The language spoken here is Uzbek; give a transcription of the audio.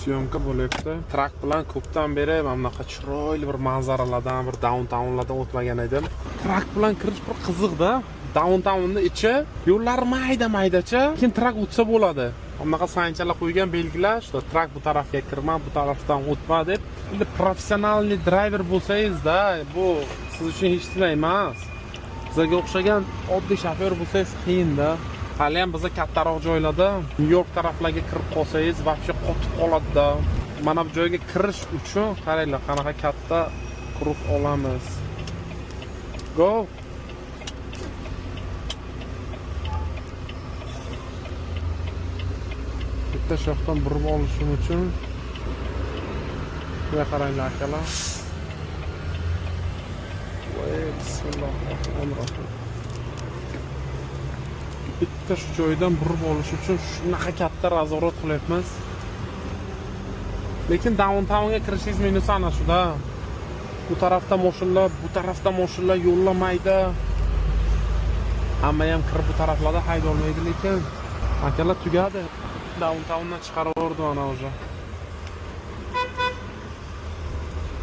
Съёмка bo'lyapti. Truck bilan ko'pdan beri mana bunaqa chiroyli bir manzaralardan, bir downtownlardan o'tmagan edim. Truck bilan kirish bir qiziqda. Downtownni ichi yo'llari mayda maydacha, keyin truck o'tsa bo'ladi. Bunaqa sign chalar qo'ygan belgilar, что truck bu tarafga kirma, bu tarafdan o'tma deb. Endi профессиональный драйвер bo'lsangiz-da, bu siz uchun hech nima emas. Bizga o'xshagan oddiy shofyor bo'lsangiz qiyinda. Hali ham biza kattaroq joylarda, Nyu York taraflarga kirib qolsangiz, вообще qotib qoladi-da. Mana bu joyga kirish uchun qaranglar, qanaqa katta круг olamiz. Go. Bitta shoxdan burib olishim uchun. Bunga qaranglar, akalar. Voy, bismillahirrohmanirrohim. Bitta shu joydan burib olish uchun shunaqa katta разворот qilyapmiz. Lekin downtownga kirishingiz minusi ana shuda. Bu tarafda moshinlar, bu tarafda moshinlar, yo'llar mayda. Hamma ham kirib bu taraflarda haydolmaydi lekin. Akalar, tugadi. Downtowndan chiqaraverdi mana уже.